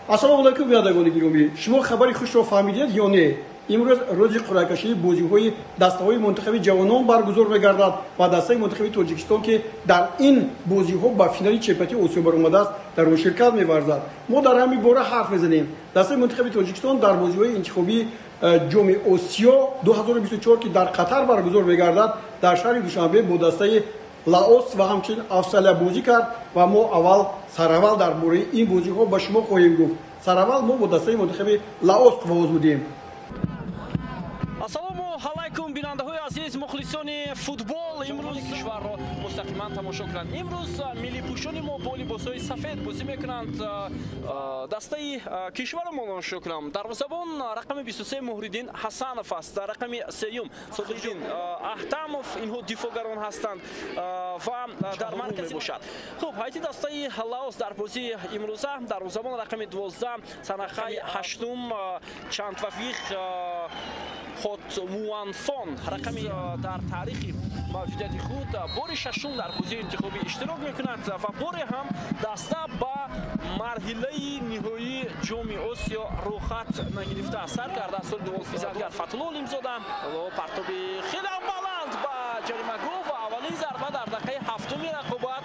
Ассалому алайкум, бинандагони гиромӣ. Шумо хабари хушро фаҳмидед ё не? Имрӯз рӯзи қуръакашии бозиҳои дастаҳои мунтахаби ҷавонон баргузор мегардад ва дастаи мунтахаби Тоҷикистон, ки дар ин бозиҳо ба финали чемпионати Осиё баромадааст, дар он ширкат меварзад. Мо дар ҳамин бора ҳарф мезанем. Дастаи мунтахаби Тоҷикистон дар бозиҳои интихобии Ҷоми Осиё 2024, ки дар Қатар баргузор мегардад, дар шаҳри Душанбе бо дастаи Лаос ва ҳамчунин Австралия бозӣ кард ва мо аввал сараввал дар бораи ин бозиҳо ба шумо хоҳем гуфт. Сараввал мо бо дастаи мунтахаби Лаос қуввоз будем. Ассалому алайкум, бинандаҳои азиз, мухлисони футбол. Имрӯз кишварро мустақиман тамошо кунанд. Имрӯз миллипӯшони мо бо либосҳои сафед бозӣ мекунанд. Дастаи кишваро тамошо кунам. Дарвозабон рақами 23 Муҳриддин Ҳасанов аст. Дар рақами сеюм Содиқдин Аҳтамов, инҳо дифоъгарон ҳастанд ва дар марказ мебошад. Хуб, ҳайати дастаи Лаос дар бозии имрӯза дарвозабон рақами 12 Санахай ҳаштум Чандвафиқ Хотмуанфон, рақами дар таърихи мавҷудияти худ бори шашум дар бозии интихобӣ иштирок мекунад ва боре ҳам даста ба марҳилаи ниҳоии Ҷоми Осиё рӯхат нагирифтааст. Сар карда аз соли 2012 Фатулло Олимзода. Партоби хеле баланд ба ҷаримагоҳ ва аввалин зарба дар дақиқаи ҳафтуми рақобат.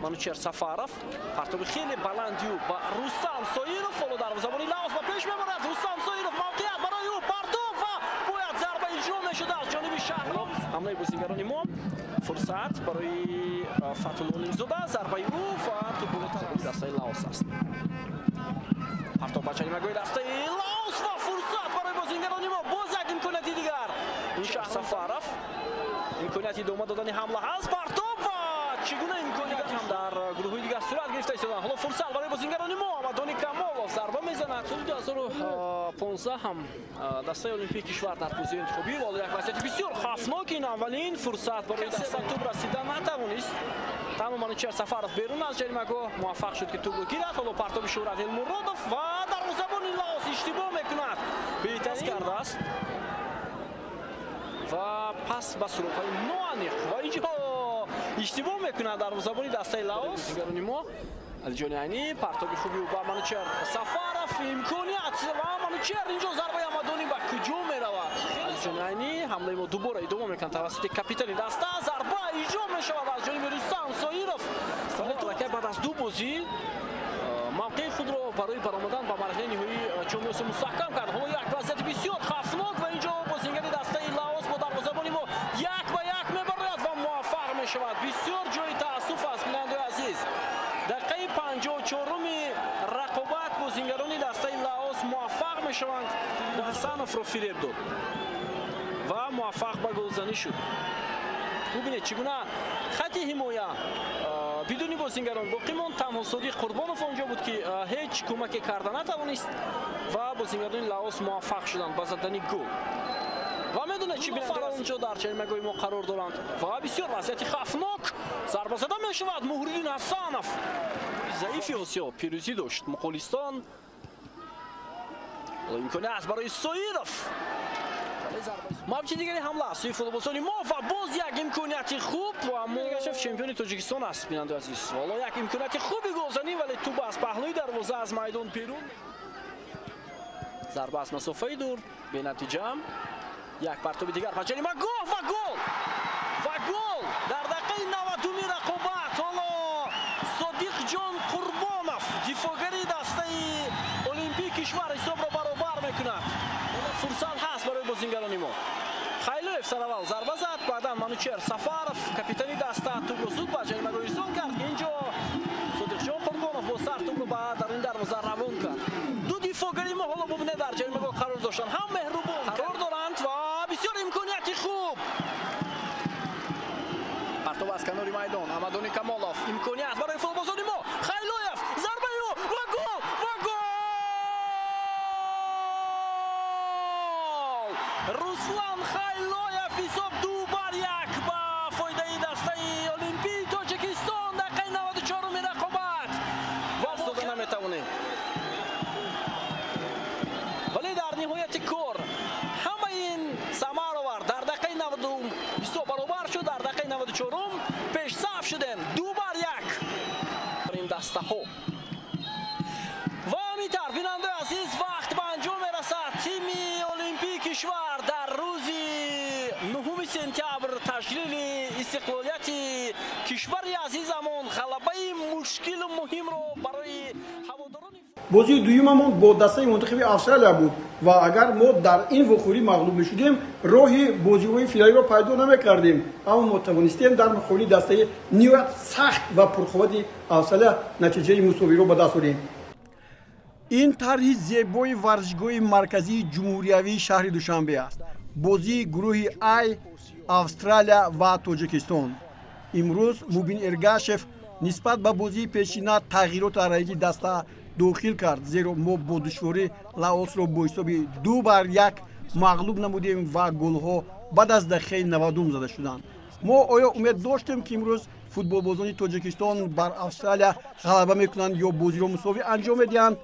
Манучер Сафаров, партоби хеле баландию ба Рустам Соиров. Ҳоло дарвозабони Лаос ба пеш мебарад. Рустам Соиров, мавқеият барои ӯ, партоб ва бояд зарба иҷро мешуда аз ҷониби Шаҳром. Ҳамлаи бозигарони мо, фурсат барои Фатулло Олимзода, зарбаи ӯ ва тӯб дастаи Лаос аст. Партоб ба ҷаримагоҳи дастаи Лаос ва фурсат барои бозигарони мо, боз як имконияти дигар. Шаҳр Сафаров, имконияти идома додани ҳамла ҳаст, партоб ва чӣ гуна имконият ҳам дар гурӯҳҳои дигар сурат гирифта истоданд. Ҳоло фурсат барои бозигарони мо, Амадони Камолов зарба мезанад. Соли 2015 ҳам дастаи Олимпии кишвар дар бозии интихобӣ ва як вазъияти бисёр хавфнок, ин аввалин фурсат барои даста тӯб расида натавонист. Танҳо Манучер Сафаров берун аз ҷаримагоҳ муваффақ шуд, ки тӯбро гирад. Ҳоло партоби Шӯҳрат Элмуродов ва дарвозабони Лаос иштибоҳ мекунад. Беҳтарин кардааст ва пас ба суроғҳои ноаниқ ва инҷо иштибоҳ мекунад дарвозабони дастаи Лаос. Бозигарони мо Алиҷони Айнӣ, партоби хуби ӯ ба Манучер Сафаров, имконият ва Манучер инҷо зарбаи Амадонӣ ба куҷо меравад? Алиҷони Айнӣ, ҳамлаи мо дубора идома мекунад тавассути капитани даста, зарба иҷро мешавад аз ҷониби Рустам Соиров. Аллакай баъд аз ду бозӣ мавқеи худро барои баромадан ба марҳилаи ниҳоии Ҷоми Осиё мустаҳкам кард. Ҳоло як вазъияти бисёр хавфнок ва инҷо бозигари дастаи Лаос бо дарвозабони мо як ба як мебарояд ва муваффақ мешавад. Бисёр ҷои таассуф аст, бинандаи азиз. Дақиқаи 54-уми рақобат бозигарони дастаи Лаос муваффақ мешаванд. Ҳасановро фиреб дод ва муваффақ ба голзанӣ шуд. Бубинед, чӣ гуна хати ҳимоя бидуни бозингарон боқӣ монд. Танҳо Содиқ Қурбонов онҷо буд, ки ҳеҷ кӯмаке карда натавонист ва бозингарони Лаос муваффақ шуданд ба задани гол. Ва медонед, чӣ бинандагон онҷо дар ҷаримагоҳи мо қарор доранд ва бисёр вазъияти хавфнок, зарба зада мешавад. Муҳриддин Ҳасанов, заифи Осиё, пирӯзӣ дошт Муғулистон. Имконият аст барои Соиров. Мавҷи дигари ҳамла аз сӯи футболбозони мо ва боз як имконияти хуб ва Мургашев чемпиони Тоҷикистон аст, бинандаи азиз. Ҳоло як имконияти хуби голзанӣ, вале тӯб аз паҳлӯи дарвоза аз майдон берун. Зарба аз масофаи дур бенатиҷа. Як партоби дигар ба ҷаримагоҳ ва гол! Ва гол дар дақиқаи 90-уми рақобат. Ҳоло Содиқҷон Қурбонов, дифоъгари дастаи Олимпии кишвар, ҳисобро баробар мекунад. Фурсат ҳаст барои бозингарони мо. Хайлоев сараввал зарба зад, баъдан Манучер Сафаров, капитани даста, тӯбро зуд ба ҷаримагоҳ ирсол кард, ки инҷо Содиқҷон Қурбонов бо сар тӯбро ба даруни дарвоза равон кард. Ду дифоъгари мо ҳоло бубинед дар ҷаримагоҳ қарор доштанд, ҳам Меҳрубон қарор доранд ва бисёр имконияти хуб. Партоб аз канори майдон, Амадони Камолов, имконият барои футболбозони мо. Хайлоев, зарбаи ӯ ва гол! Ва гол! Руслан Хайлоев, ҳисоб 2-1 ба фоидаи дастаи Олимпии Тоҷикистон. Дақиқаи 94-уми рақобат. Ва дода наметавонем. Вале дар ниҳояти кор ҳама ин самар овард. Дар дақиқаи 92 ҳисоб баробар шуд, дар дақиқаи 94-ум пешсаф шудем 2-1. Ин дастаҳо. Ва Таҷлили истиқлолияти кишвари азизамон ғалабаи мушкилу муҳимро барои ҳаводорони. Бозии дуюмамон бо дастаи мунтахаби Австралия буд ва агар мо дар ин вохӯрӣ мағлуб мешудем, роҳи бозиҳои финалиро пайдо намекардем. Аммо мо тавонистем дар муқобили дастаи ниҳоят сахт ва пурқуввати Австралия натиҷаи мусовиро ба даст орем. Ин тарҳи зебои варзишгоҳи марказии ҷумҳуриявии шаҳри Душанбе аст. Бозии гурӯҳи Ай, Австралия ва Тоҷикистон. Имрӯз Мубин Эргашев нисбат ба бозии пешина тағйирот дар ҳайати даста дохил кард, зеро мо бо душворӣ Лаосро бо ҳисоби 2-1 мағлуб намудем ва голҳо баъд аз дақиқаи 90 зада шуданд. Мо оё умед доштем, ки имрӯз футболбозони Тоҷикистон бар Австралия ғалаба мекунанд ё бозиро мусовӣ анҷом медиҳанд?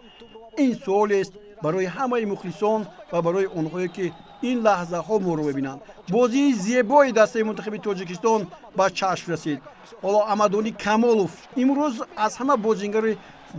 Ин суолест барои ҳамаи мухлисон ва барои онҳое, ки ин лаҳзаҳо моро мебинанд. Бозии зебои дастаи мунтахаби Тоҷикистон ба чашм расид. Ҳоло Амадони Камолов имрӯз аз ҳама бозингари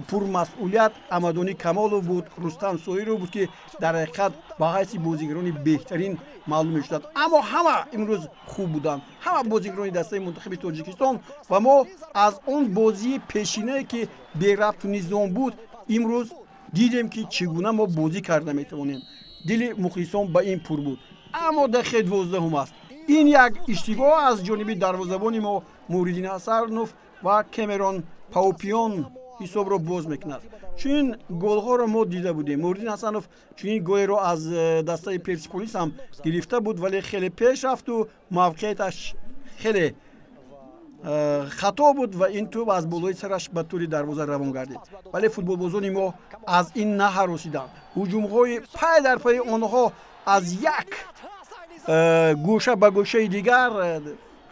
пурмасъулият Амадони Камолов буд, Рустам Соиров буд, ки дар ҳақиқат ба ҳайси бозигарони беҳтарин маълум мешуданд. Аммо ҳама имрӯз хуб буданд, ҳама бозигарони дастаи мунтахаби Тоҷикистон. Ва мо аз он бозии пешинае, ки берабту низом буд, имрӯз дидем, ки чӣ гуна мо бозӣ карда метавонем. Дили мухлисон ба ин пур буд. Аммо дақиқаи 12-ум аст. Ин як иштибоҳ аз ҷониби дарвозабони мо Муҳриддин Ҳасанов ва Кэмерон Паупион ҳисобро боз мекунад. Чунин голҳоро мо дида будем. Муҳриддин Ҳасанов чунин голеро аз дастаи Персиполис ҳам гирифта буд, вале хеле пеш рафту мавқеияташ хеле хато буд ва ин тӯб аз болои сараш ба тӯли дарвоза равон гардид. Вале футболбозони мо аз ин наҳаросиданд. Ҳуҷумҳои пай дар пайи онҳо аз як гӯша ба гӯшаи дигар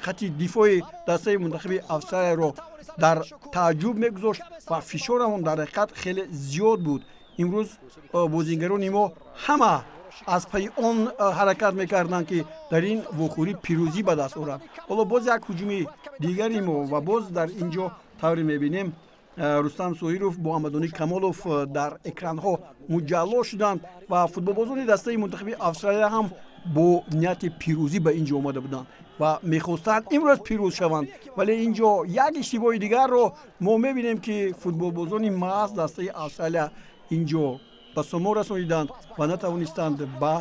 хати дифои дастаи мунтахаби Австралияро дар тааҷҷуб мегузошт ва фишорамон дар ҳақиқат хеле зиёд буд. Имрӯз бозингарони мо ҳама аз пайи он ҳаракат мекарданд, ки дар ин вохӯрӣ пирӯзӣ ба даст оранд. Ҳоло боз як ҳуҷуми дигари мо ва боз дар ин ҷо тавре мебинем, Рустам Соиров бо Амадони Камолов дар экранҳо муҷалло шуданд ва футболбозони дастаи мунтахаби Австралия ҳам бо нияти пирӯзӣ ба ин ҷо омада буданд ва мехостанд имрӯз пирӯз шаванд. Вале ин ҷо як иштибоҳи дигарро мо мебинем, ки футболбозони маҳз дастаи Австралия ин ҷо ба само расониданд ва натавонистанд ба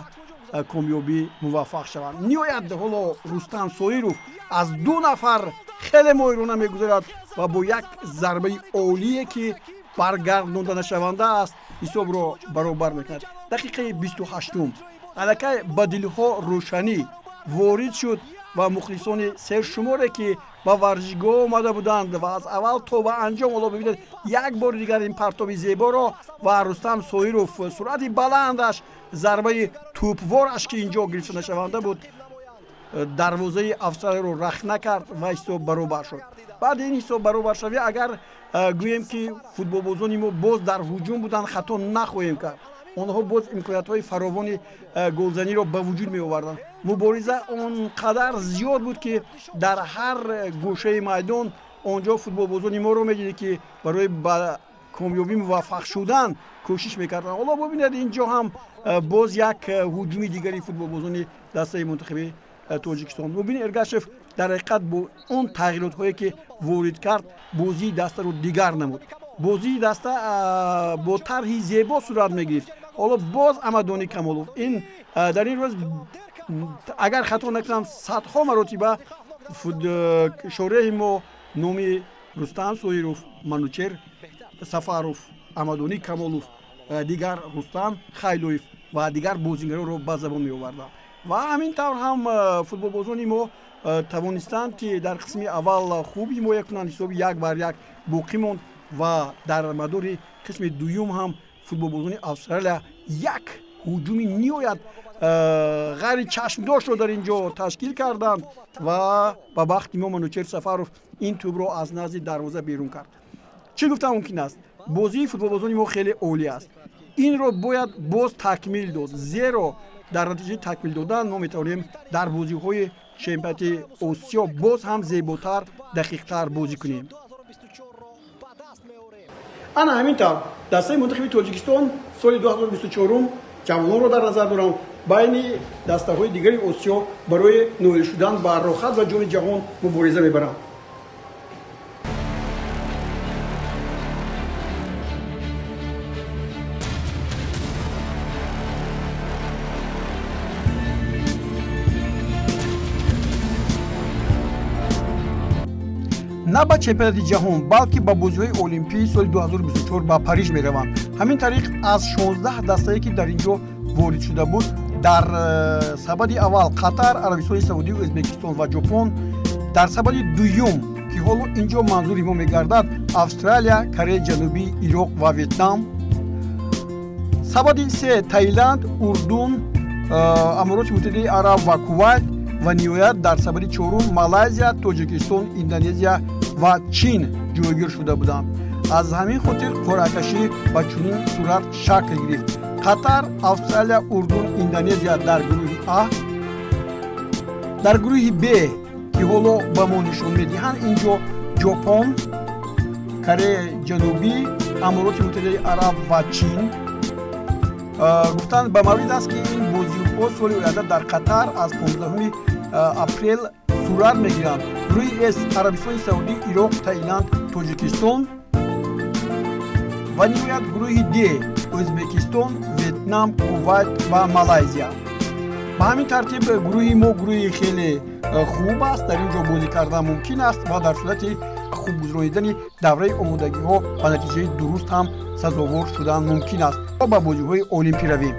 комёбӣ муваффақ шаванд. Ниҳоят ҳоло Рустам Соиров аз ду нафар хеле моҳирона мегузарад ва бо як зарбаи олие, ки баргардонда нашаванда аст, ҳисобро баробар мекунад. Дақиқаи 28-ум аллакай ба дилҳо рӯшанӣ ворид шуд ва мухлисони сершуморе, ки ба варзишгоҳ омада буданд ва аз аввал то ба анҷом. Ҳоло бибинед як бори дигар ин партоби зеборо ва Рустам Соиров суръати баландаш, зарбаи тӯпвораш, ки ин ҷо гирифта нашаванда буд, дарвозаи Австралияро рахна кард ва ҳисоб баробар шуд. Баъди ин ҳисоб баробаршавӣ, агар гӯем, ки футболбозони мо боз дар ҳуҷум буданд, хато нахоҳем кард. Онҳо боз имкониятҳои фаровони голзаниро ба вуҷуд меоварданд. Мубориза он қадар зиёд буд, ки дар ҳар гӯшаи майдон он ҷо футболбозони моро медидед, ки барои ба комёбӣ муваффақ шудан кӯшиш мекарданд. Ҳоло бубинед, ин ҷо ҳам боз як ҳуҷуми дигари футболбозони дастаи мунтахаби Тоҷикистон. Мубин Эргашев дар ҳақиқат бо он тағйиротҳое, ки ворид кард, бозии дастаро дигар намуд. Бозии даста бо тарҳи зебо сурат мегирифт. Ҳоло боз Амадони Камолов. Ин дар ин рӯз, агар хато накунам, садҳо маротиба шореҳи мо номи Рустам Соиров, Манучер Сафаров, Амадони Камолов, дигар Рустам Хайлоев ва дигар бозингаронро ба забон меоварданд. Ва ҳамин тавр ҳам футболбозони мо тавонистанд, ки дар қисми аввал хуб ҳимоя кунанд. Ҳисоби 1-1 боқӣ монд ва дар мадори қисми дуюм ҳам футболбозони Австралия як ҳуҷуми ниҳоят ғайричашмдоштро дар ин ҷо ташкил карданд ва ба бахти мо Манучер Сафаров ин тӯбро аз назди дарвоза берун кард. Чӣ гуфта мумкин аст? Бозии футболбозони мо хеле олӣ аст. Инро бояд боз такмил дод, зеро дар натиҷаи такмил додан мо метавонем дар бозиҳои чемпионати Осиё боз ҳам зеботар, дақиқтар бозӣ кунем. Ана ҳамин тавр дастаи мунтахаби Тоҷикистон соли 2024, ҷавононро дар назар дорам, Байни дастаҳои дигари Осиё барои ноил шудан ба роҳат ва ҷоми ҷаҳон мубориза мебаранд. На ба чемпионати ҷаҳон, балки ба бозиҳои олимпии соли 2024 ба Париж мераванд. Ҳамин тариқ аз 16 дастае, ки дар ин ҷо ворид шуда буд, дар сабади аввал Қатар, Арабистони Саудӣ, Ӯзбекистон ва Ҷопон, дар сабади дуюм, ки ҳоло ин ҷо манзури мо мегардад, Австралия, Кореяи Ҷанубӣ, Ироқ ва Ветнам, сабади се Таиланд, Урдун, Амороти Муттаҳидаи Араб ва Кувайт ва ниҳоят дар сабади чорум Малайзия, Тоҷикистон, Индонезия ва Чин ҷойгир шуда буданд. Аз ҳамин хотир қуръакашӣ ба чунин сурат шакл гирифт. Қатар, Австралия, Урдун, Индонезия дар гурӯҳи А, дар гурӯҳи Б, ки ҳоло ба мо нишон медиҳанд, ин ҷо Ҷопон, Кореяи Ҷанубӣ, Амороти Муттаҳидаи Араб ва Чин. Гуфтанд ба маврид аст, ки ин бозиҳо соли оянда дар Қатар аз 15 апрел сурат мегиранд. Гурӯҳи С Арабистони Саудӣ, Ироқ, Таиланд, Тоҷикистон ва ниҳоят гурӯҳи Д Ӯзбекистон, Ветнам, Кувайт ва Малайзия. Ба ҳамин тартиб гурӯҳи мо гурӯҳи хеле хуб аст. Дар ин ҷо бозӣ кардан мумкин аст ва дар сурати хуб гузаронидани давраи омодагиҳо ба натиҷаи дуруст ҳам сазовор шудан мумкин аст. Ба бозиҳои олимпӣ равем.